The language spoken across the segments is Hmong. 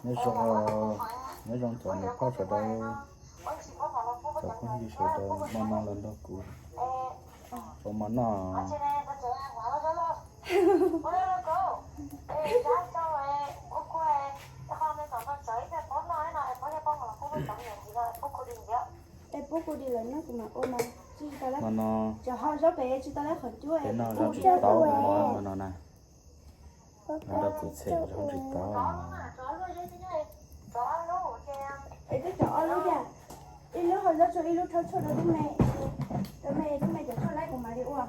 Nyob zoo, nyob zoo cov niam phauj sawv daws, cov phooj ywg sawv daws, hmo no los nrog kuv ua mov noj. Es pub kuv di lawm no kuv mam ua mas tsis tau lawm. Hmo no peb noj zaub tsis taub, hmo no na, nrog kuv tshem zaub tsis taub. Es twb cov ob lub tiag, ib lub hau zaub tsuag, ib lub rhaub tshuaj rau tub me, rau me, tub me cov tshuaj laib kuv mam li ua.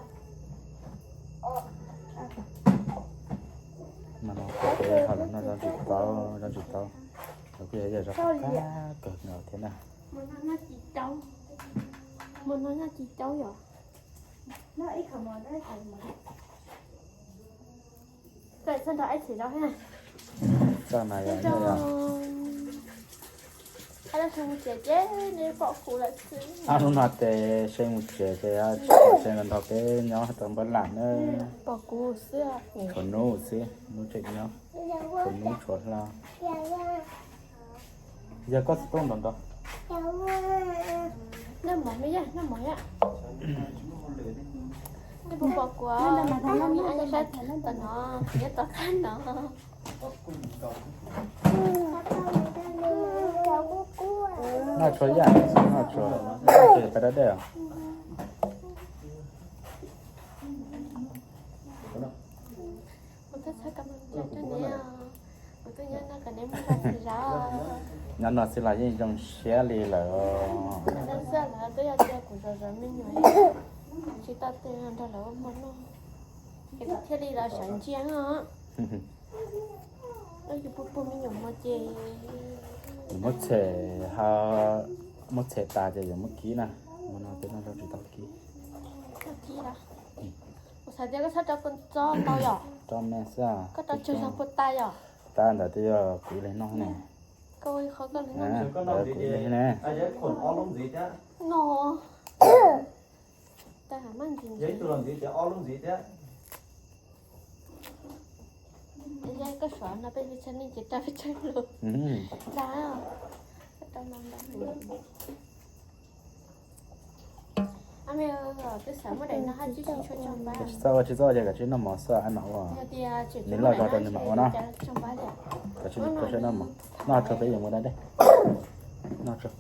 Hmo no peb ho los noj zaub tsis taub, zaub tsis taub, los kuj yog zaub qab kawg nkaus thiab na. Hmo no noj tsis taub yom. Txoj na yog, ab lub no ces se mus tsev ces tsis pom se nrog peb nyob tau npab lam na. Tshuav hnub xwb, hnub tseem nyob, tshuav hnub tshuav hla. Yog koj tsis tuaj nrog nrog. Noj mov me yom, noj mov yom. Nej puas pom kuv, kuv nyob sab tom no, kuv nyob tom qab no. Noj tshuav yam, noj tshuav, noj tshuav peb dab dej os. Kuv twb txhawb ka ma rau neb, kuv twb nyob no kom neb muaj zog zog. Nyob no xwb los yeej zoo siab li lawm. Nyob xwb lawm twb yog tias kuv zov zov me nyuam, tsis tau tes nrog lawv ua hmo noj, es kuv thiaj li los sawv ntsia os. Yus puag puag me nyuam hmo ces, muab tshem, muab tshem tas ces yuav muab kib na. Hmo no peb noj zaub tsis tau kib. Kuv xav tias koj txhob rau puas txob tau yom? Rau me xwb. Koj rau tsawg zog puas tas yom? Tas ntawd twb yog kuv ib leeg noj ne. Koj ua qhov koj li noj. Kuv ib leeg ne. No. Tag maj ntsis ntsis. Koj suav no peb peb tshab neeg ces rau peb tshab lus. Dag, koj rau no ntau. Twb xav muab daim no hab tsis tsis tshua tso npab. Tsis txhob ua, tsis txhob ua ces kav tsij noj mov xwb, ab no ua. Nws loj zog rau nws mam ua no. Kav tsij noj mov, noj tsuag peb yuav mus da dej. Noj tsuag.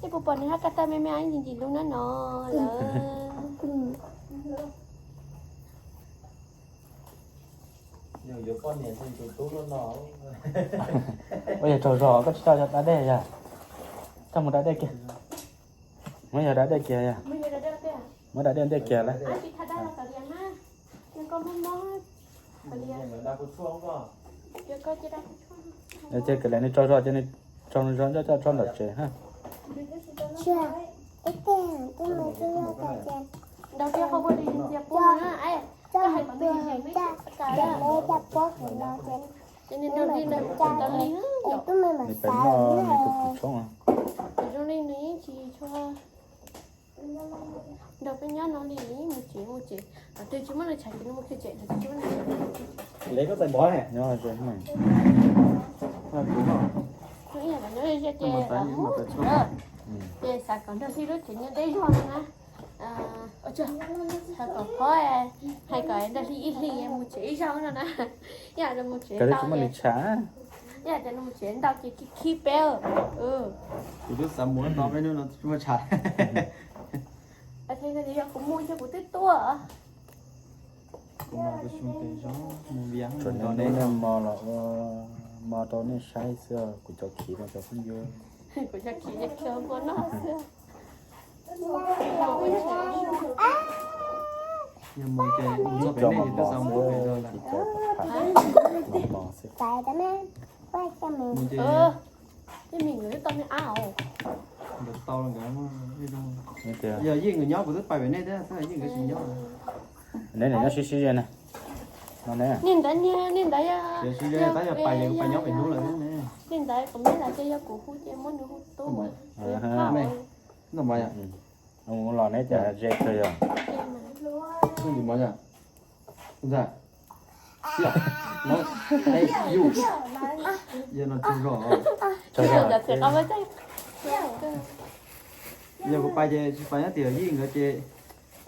Tej puas pom nws hab kab tab me me ib ntsis ntsis lub na no lawm. Ua yog tsaug zog koj tsis tau da dej yog? Tau mus da dej kiag. Muab yog da dej kiag yog? Muab da dej ntej kiag lawm. Ces kawm li nws tsaug zog ces nws tsaug nws zog coj coj tso ntawm tsev ha. Ntaus li qhov ua li ntxias pub na, koj hais kom nws zeem nws caj pob no ces nws ntaus li nws ntaus li. Nws pem noj nws tus kws tshoob. Zoo li nws yeej tsis tshua nrog peb nyob no li, mus tsev mus tsev, twb tsis muaj neeg tshav ces nws mus kiag tsev, twb tsis muaj neeg. Nyob ze hnub. Nyob ze ces mus, ces xav kom nrog Hli lub tsev nyob deb zog no na. Xav kom qhov hais kom nrog Hli ib hlis mus tsev ib zaug no na. Ib yam li mus tsev tau, ib yam li mus tsev ntau ces khib peb. Kuv twb xav mus no peb hnub no tsis muaj tshav. Yog kuv mus ces kuv twb tuaj. Kuv mus kuv xyoo tes zoo mus vias. Tsuas nej hnub nej hmo los ua hmo rau nej saib xwb, kuv cov khiv no cov phooj ywg. Kuv cov khiv ces khiv ua noj xwb. Yog mus ces mus txog pem nej ces twb xav mus pem zog lawm. Mus ces Tej me nkawd twb tau me ab os. Nkawd tau nkawd, yog Yeej nkawd nyob kuv twb pais pem nej thiab, tab sis Yeej nkawd tsis nyob. Neb niam nyob sib sib ze na. Nej ntawd, nej ntawd, sib ze tab yog pais ces kuv pais nyob pem hnub lawm ne. Nej ntawd kuv me lam ces yog kuv hu ces muab nws hu tuaj. Ntau mov yom. Los neb cas ze kawg yog. Ntau mov yom. Yog no tsaug zog. Yog kuv pais ces tsis pais nyob tim Yij nkawd ces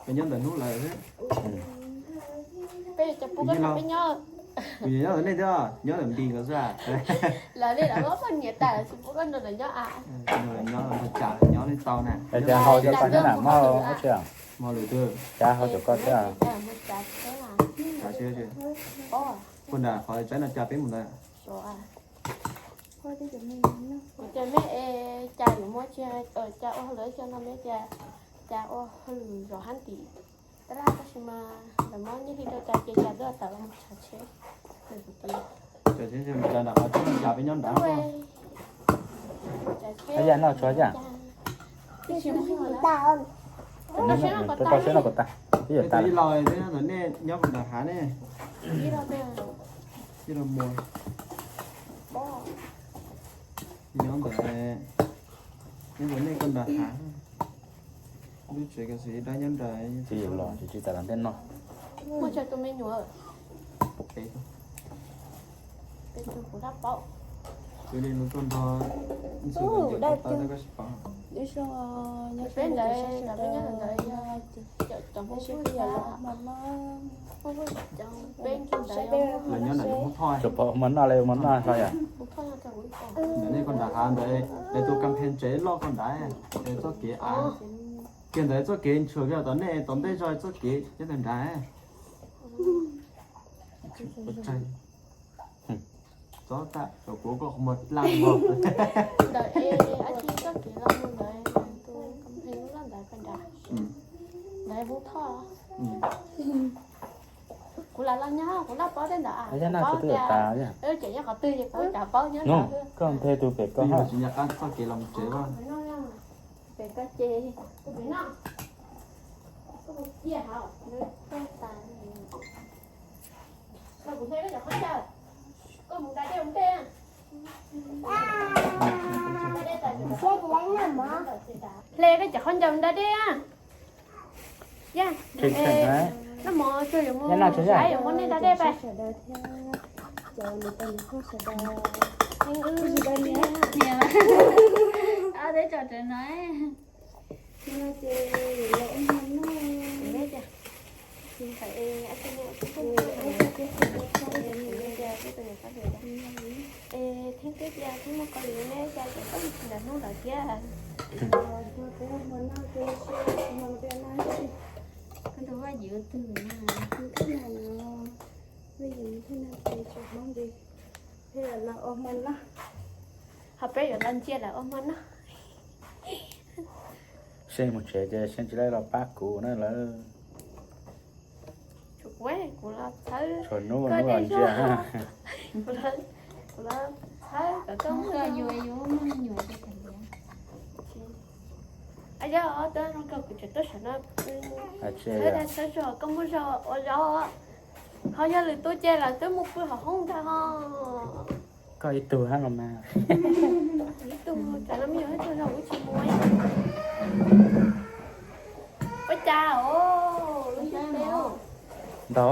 peb nyob ntawm hnub lawm xwb. Kuv nyob ntawm nej thiab, nyob ntawm Npis nkawd xwb. Lawv li lawv ob poj niam tas tsis pub koj nrog lawv nyob a. Nrog lawv nyob, nrog cas nyob li tau na. Cas hau cov koj thiab na, mob lwm twg. Cas hau cov koj thiab. Puag nram qhov tsaib no cas peb mus ntawd. Ces mej es cas yuav muab tsis, cas ua hauj lwm cov no mej tias cas ua hauj lwm zov hab tim tab laj tab sis mas lawv muab nyiaj hli rau cas ces cas twb tawm los mus tsav tsheb. Cas nram qhov tsaib no cas peb nyob nrad. Yaj noj tsuav yaj. Tau seb no kom tag, ib yam tas. Ib los peb nyob ntawm nej nyob puag nram hav ne. Ib los mus nyob ntawm, nyob ntawm nej puag nram hav. Lub tsev kav xwm dab nyob nrad. Tsis los tsis tas los ntej no. Muaj tsawg tus me nyuam? Peb tug. Peb tug kuv laj paub. Tus ni nws tuaj nrog ntxhw dab ntawd koj tsis paub. Peb ntawd, peb nyob ntawd yog cov Hmoob Hmoob Hmoob peb nkig ntawd. Los nyob ntawm Hmoob Thoj. Tsuas pom Hmoob Noj li Hmoob Noj txog yom. Ntawm nej koj nram hav ntawd, lawv tus kas phees tsev loj koj nrad, txoj kev av. Kiag ntawd txoj kev ntshuav kiag tom nej tom ntej zog txoj kev nyob ntawm nrad. Txob tag, kuv koj qhov muag dlab npog. Ntawm es ab tsi txoj kev los mus ntawd, tus kas phees loj ntawd koj nrad. Ntawd Hmoob Thoj. Kuv lam los nyob, kuv laj paub tej ntawd. Yaj noj tsuav twb tas. Ces nyob qhov twg ces kuv tsis paub nyob ntawd. Koj nthe tus pem koj. Tsis nco qab txoj kev los mus tsev. Pem koj ces, pem no, koj mus cia hauv, koj tas. Koj mus hle koj cov khaub ncaws, koj mus da dej ua ntej. Hle koj cov khaub ncaws mus da dej. Yaj, noj mov tsuag yuav mus, yuav muab nej da dej pais. Teb tso rau no. Es theej twb tias theej muaj qau lwm ne, cas cov koj tsis nram hnub lawm thiab. Koj tus Vaj Yim twg na? Ho peb yuav los ntsia lawv ua hmo noj. Seb mus tsev ces seb tsis laib los pab kuv na lawm. Tshuav kuv, kuv los txhawb, tshuav hnub hnub los ntsia. Kuv los txhawb kom koj muaj, yog muaj me nyuam ces kawm ntawv. Yog ob tug no koj kuv tseem tuaj sawv no, txhawb dag txhawb zog koj muaj zog ua zog. Ho yog lwm tus ces lawv twb mus pw hauv hoob ntag ho. Koj ib tug hab los mas. Ib tug tsam no me nyuam tsaug zog kuv tsis mus. Ua cas os, lub ntiaj teb os. Ntau.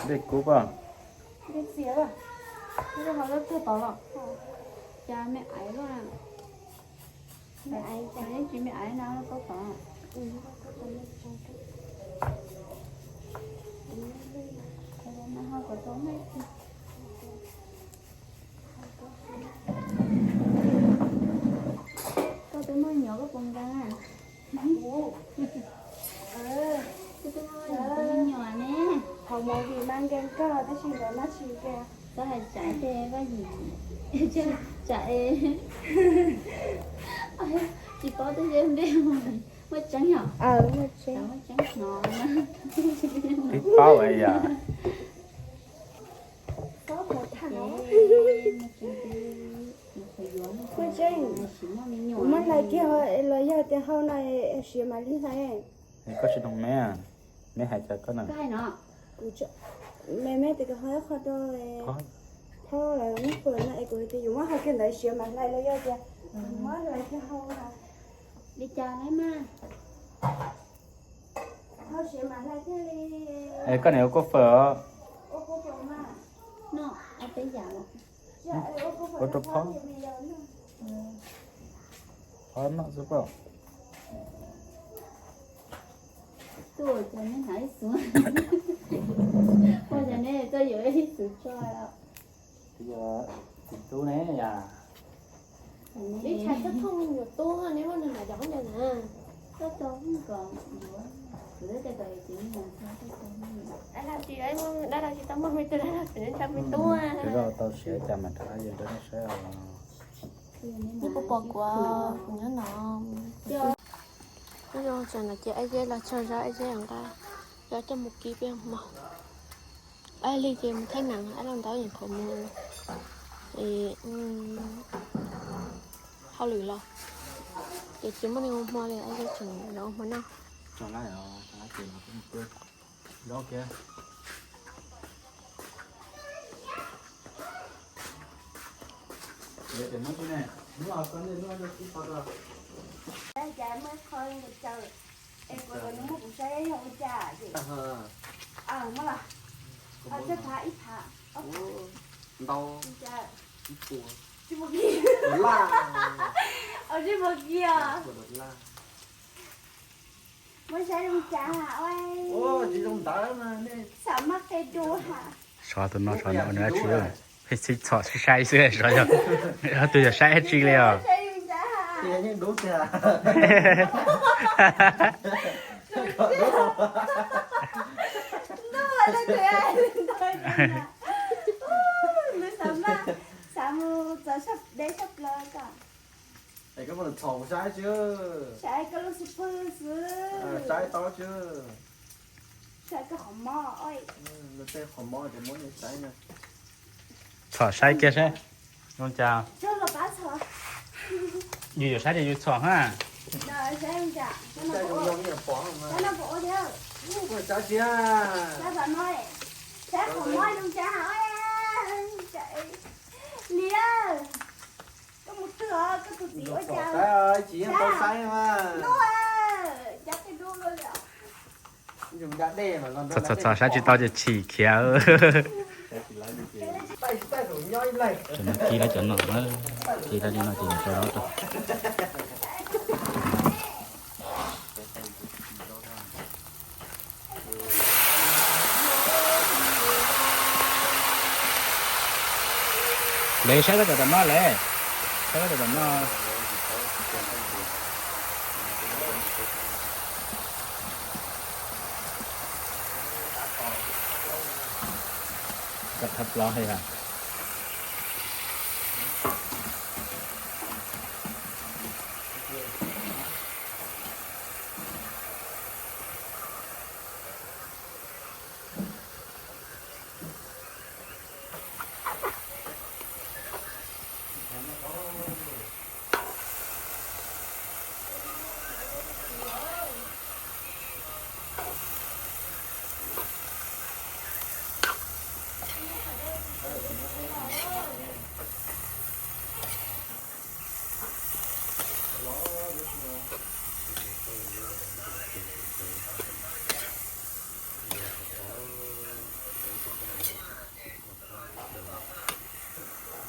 Dej kub pom. Dej txias. Ho lub txog tod los. Cas me aiv los. Me aiv, tsis me aiv no tau tod. Koj twb muaj nyuam koj puas nkees? Koj twb muaj nyuam ne. Thaum mus vim mas nkees koj tab sis ntawd mas tsis nkees. Koj hais tsam ces Vaj Yim, tsam es tsis paub tej npe mus. Muaj tseeb yom? Muaj tseeb no. Twb paub yom. Kuv muab hlais kiag los yog tias hau no es siav mam li hlais. Koj tsis nug me, me hais tias koj na. Me me tias koj ho ib qho rau phob lawv muab pw no es kuv tias yus muab hau kiag ntawd siav mam hlais los yog tias muab hlais kiag hau na. Li cas lawm mas? Hau siav mam hlais thiaj li. Es koj niam ua kua fawm os. Ua kua fawm mas. No, ua peb yam los. Ua rau phauj. Phauj noj xwb pom. Tuaj cas neb hnav ib xuv. Ua cas neb tuaj yuav ib xuv tso. Txiv tub ne yom. Ib tsam txog thooj me nyuam tub neb muab nws hnav cov khaub ncaws na. Dab laug tsis, dab laug tsis tau muaj me tub, dab laug tseem nrog me tub. Tsis tau siav cas mas rov qab yog rau nej saib os. Nej puas pom kuv, kuv nyob no. Nyob zoo, tsam no ces Ab Zeb los tsaug zog, Ab Zeb nqa zog coj mus kib peb hmo. Ab Lig ces mus thaij neem, Ab Lauj Ntaub yeej thaum mus hauj lwm los, ces tsis muaj neeg ua hmo li, Ab Zeb tseem los ua hmo noj. Cas muaj qho nkaus tsaws, es kuv los nws muab kuv saib yog ua cas ces, muab los, tsib phav ib phav, ntau, tsib puas kis, tsib puas kis, muab saib zoo cas ha, ua, tsis zoo ntawd, xam maj qia dua ha. Sov tus no sov no nws dab tsi, pheej xij txhom sib saib xwb, sov yog, yog tus yog saib dab tsi li os. Ntuj, xav mus txog de sab plaws ko. Es koj muab txhom kuv saib tsi. Saib koj lub xub pwg xwb. Saib tau tsi. Saib koj qhov mob. Qhov mob ces muab saib na. Txhom saib kiag saib. Zoo cas? Yus yuav saib ces yus txhom ha. Saib qhov mob zoo cas. Lis, koj mus twg os, koj tus txiv ua cas? Tsis yeej tau saib mas. Txhom txhom saib tsis tau ces chim khiav. Cov no kib lawm, cov no na, kib lawm li no ces rau rau. Lawv saib koj cov tom no lawm, saib koj cov tom no. Cov thab plaub hais.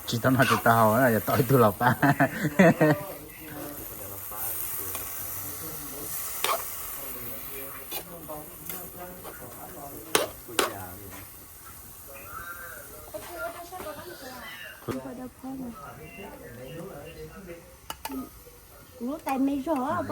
Tsis tau noj tsis tau haus, yog tau ib tug los pab. Kuv lub tais me zog.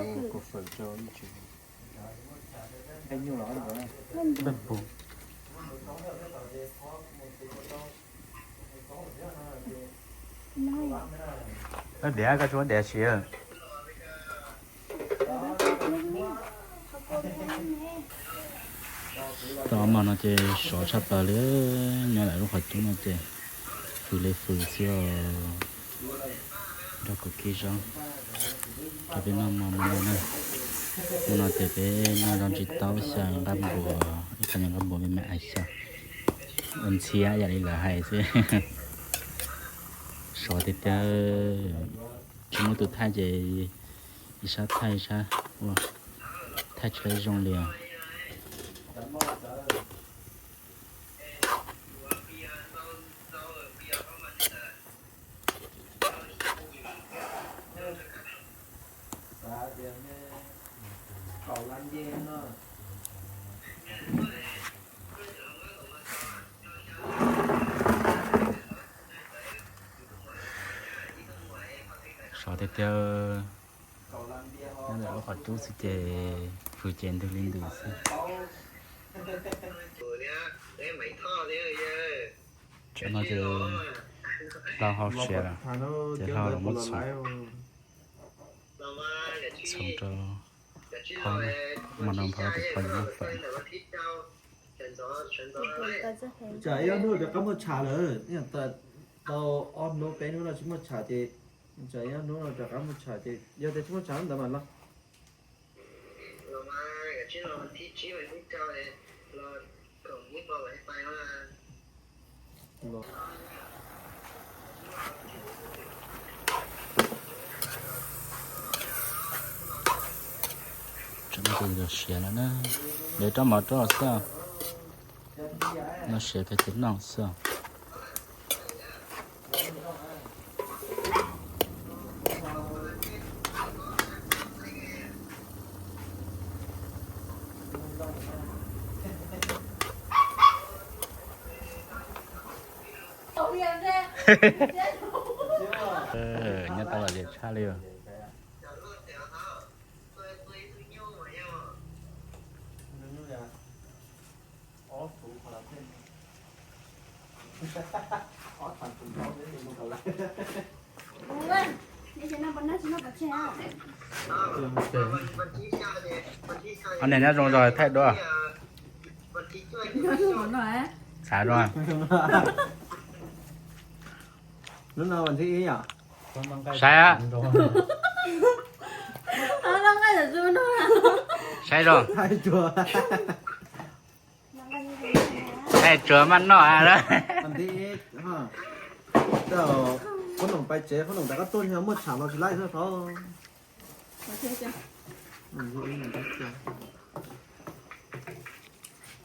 Diav, koj tsis muab diav siav. Tau ob hmos no ces sov tshaj plaws li, nyob lawm lub qhov cub no ces fws li fws xwb os. Nrog kuv kib zaub rau peb noj hmo no na. Hmo no ces peb noj zaub ntsis taub xyaw nqaij npuas, ib qho nyuag nqaij npuas me me ais xyaw, ua ntxhiab yam li lawv hais xwb. Sov tiag tiag, tsis muaj tus thaij ces Ib sab thaij ib sab ua, thaij tsis zoo li os. Sov tiag tiag. Nyob ntawm lub qhov cub xwb ces hws ces ntws li ntws xwb. Tsam no ces hlau hau siav lawm, ces hlau los muab txhoov, txhoov rau phauj, mas no phauj tus phauj yuav noj fawm. Tsam ib ob hnub rov qab muaj tsham lawm, tau ob hnub peb hnub no tsis muaj tsham ces, tsam ib ob hnub no rov qab muaj tsham ces yog tias tsis muaj tsham ntawd mas los. Tsam no ces siav lawm na, de rab mov rau xwb, noj siav kiag ces noj xwb. Nyob tau lom zem tshaj li os. Ob niag nyob zoo zog thaij duab. Xav zoo. Lub no vas thib ib yom? Saib. Saib zoo. Thaij tsuag maj noj a. Qhob noom pais tsev, qhob noom rov qab tuaj yog muaj tsham los tsis laib xwb thaub.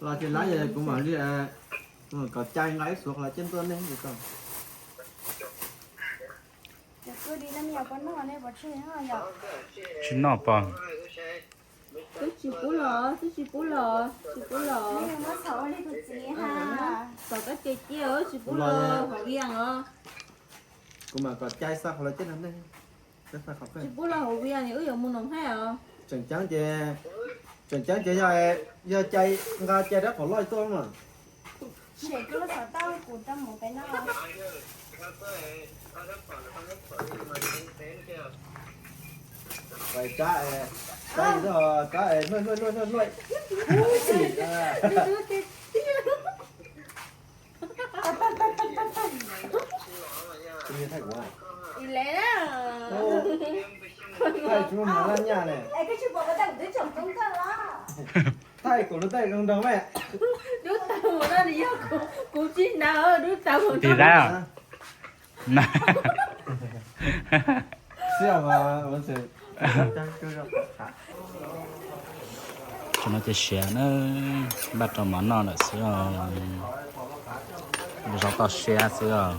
Los tsis laib kuv mam li kom cai nqa ib suav qhov los coj tuaj nej tau. Tsis noj pom. Twb tsis pub los, twb tsis pub los, tsis pub los. Tom kab ces cia tsis pub los hauv Vias os. Kuv mam kom cai xa qhov los coj nej. Tsis pub los hauv Vias ni wb yuav mus noom thaij os. Tseem ceeb ces, tseem ceeb ces yog, yog cai, nqa cai rab phom loj tuaj mas. Rab, rab, rab, thaij kuv lub taij zoo nraug me. Dub tag mus no nws yog kuv tsis hnav, dub tag mus no. Tam no ces siav na, npaj rau mov noj lawm xwb os. Zov toj siab xwb os.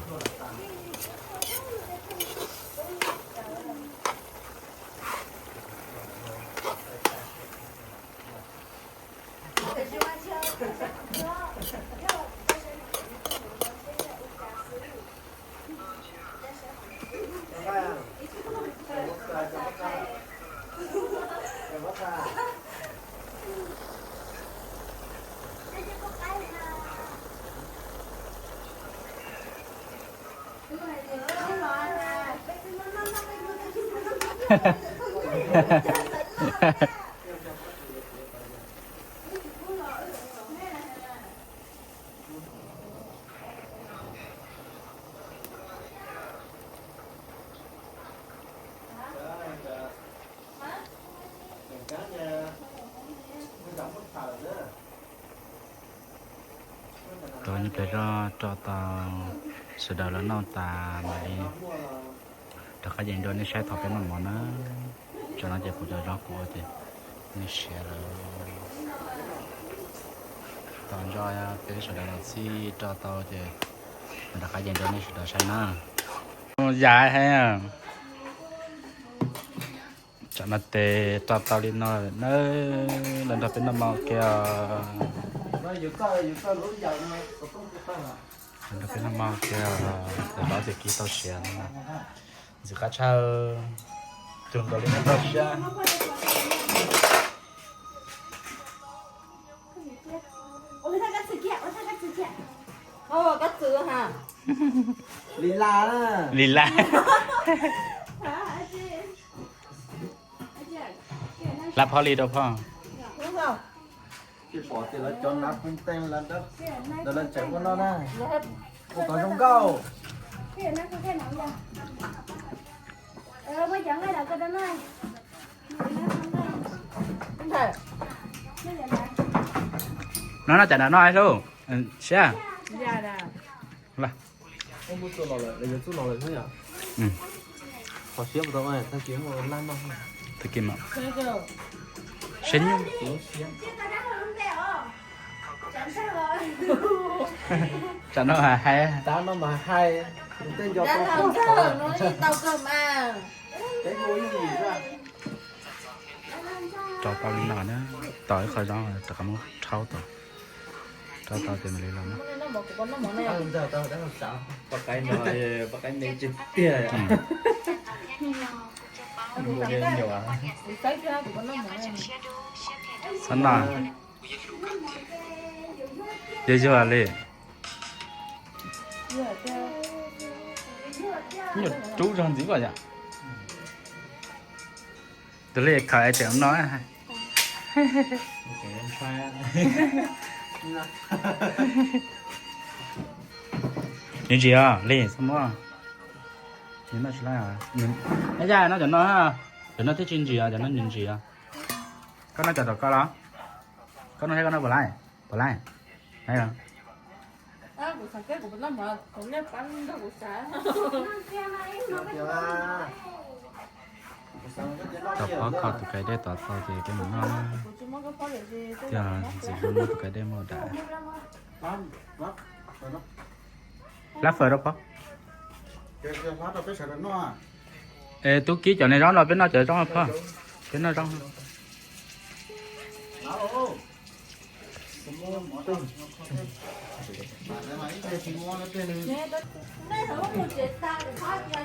Tus nyob pem zog rau tau sawv daws los noj tas mam li rov qab yees dua nej saib thaum peb noj mov na. Cov no ces kuv cov zaub kuv ua ces nej siav lawm. Tos nco peb sawv daws los txhij rau tau ces mam rov qab yees rau nej sawv daws saib na. Yam heev. Tsam no tes rau tau li no na, los nrog peb noj mov ua ke os. Los nrog peb noj mov ua ke os, tes los ces kib tau siav no. Ntxim qab tshaj, cuag nkaus li nej toj siab. Li las. Hlab phob li rau phoj. Tsis pom tias lawv cov nav phoos tees lawv tseem ua no na. Ua kom zoo nkauj. No no cas no no hlub siab. Tag kis mas seb nyuj. Tsam no mas hais. Rau tau li no na, tos ib qho zoo rov qab muab rhaub tau. Rau tau ces mam li los na. Xab na, yog yog li. Nyuam rub zog ntxiv ko yom. Tus li khaws tseem no. Nws ntsis os li xab muab. Nws noj tsis laib. Yaj no cov no, cov no thiaj tsis ntsis os, cov no nws ntsis os. Koj noj cov tom koj los? Koj noj thiab koj noj puas laib? Puas laib? Tos phob kho tus kais dej tod tau ces peb mam noj na. Tiag, ntxim hlub muab tus kais dej muab dam. Hlab fawm rau phob. Es tub kib cov niag zaub no peb noj cov zaub phob. Peb noj zaub.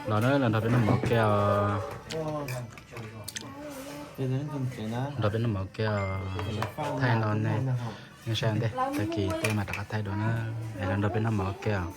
Los na, los nrog peb noj mov ua ke os. Nrog peb noj mov ua ke os. Thaij no nej, nej saib ntej, tag kis tej mas rov qab thaij dua na. Es los nrog peb noj mov ua ke os.